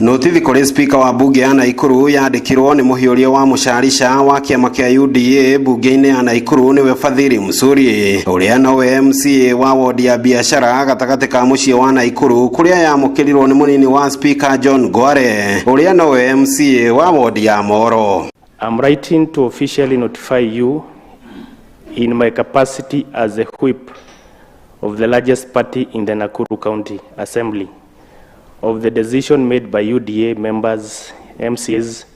Notithi kũrĩ spika wa mbunge ya Naikuru yandĩkirwo nĩ mũhiũria wa mũcarica wa kĩama kĩa UDA mbunge-inĩ ya Naikuru nĩwe Fadhili Msuri, ũrĩa nowe MCA wa wodi ya biashara gatagatĩ ka mũciĩ wa Naikuru, kũrĩa yamũkĩrirwo nĩ mũnini wa spika John Ngware, ũrĩa nowe MCA wa wodi ya Moro. I'm writing to officially notify you in my capacity as a whip of the largest party in the Nakuru County Assembly of the decision made by UDA members, MCAs,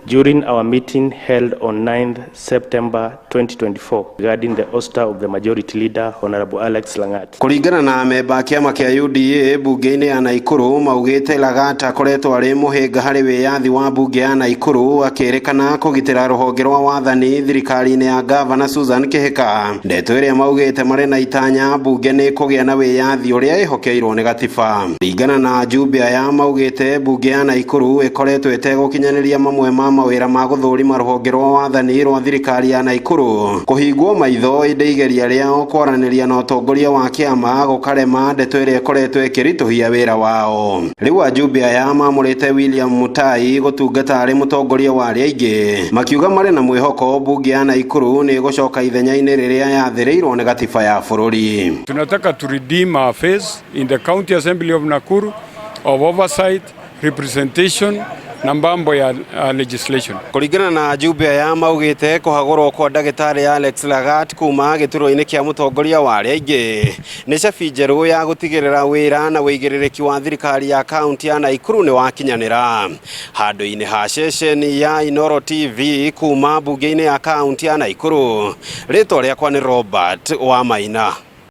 during our meeting held on 9th September 2024 regarding the ouster of the majority leader, Honorable Alex Langat. Kũringana na amemba a kĩama kĩa UDA mbunge-inĩ ya Naikuru, maugĩte Lagat akoretwo arĩ mũhĩnga harĩ wĩyathi wa mbunge ya Naikuru, akĩrĩkana kũgitĩra rũhonge rwa wathani thirikari-inĩ ya Gavana Susan Kihika, ndeto ĩrĩa maugĩte marĩ na itanya mbunge nĩ kũgĩa na wĩyathi ũrĩa ĩhokeirwo nĩ gatiba. Kũringana na ajumbe aya, maugĩte mbunge ya Naikuru ĩkoretwo ĩtegũkinyanĩria mamwe ma mawĩra ma gũthũrima rũhonge rwa wathani rwa thirikari ya Naikuru kũhingwo maitho, ĩndĩ igeria rĩao kwaranĩria na ũtongoria wa kĩama gũkarema, ndeto ĩrĩa ĩkoretwo ĩkĩritũhia wĩra wao. Rĩu ajumbe aya mamũrĩte William Mutai gũtungata arĩ mũtongoria wa arĩa aingĩ, makiuga marĩ na mwĩhoko mbunge ya Naikuru nĩ ĩgũcoka ithenya-inĩ rĩrĩa yathĩrĩirwo nĩ gatiba ya bũrũri. Tunataka to redeem our face in the County Assembly of Nakuru of oversight, representation na mambo ya legislation. Kũringana na ajumbe aya, maugĩte kũhagũrwo kwa ndagĩtarĩ Alex Lagat kuma gĩturwa-inĩ kĩa mũtongoria wa arĩa aingĩ nĩ cabi njerũ ya gũtigĩrĩra wĩra na wĩigĩrĩrĩki wa thirikari ya kaunti ya Naikuru nĩ wakinyanĩra. Handũ-inĩ ha ceceni ya Inoro TV kuma mbunge-inĩ ya kaunti ya Naikuru, rĩtwa rĩakwa nĩ Robert Wamaina.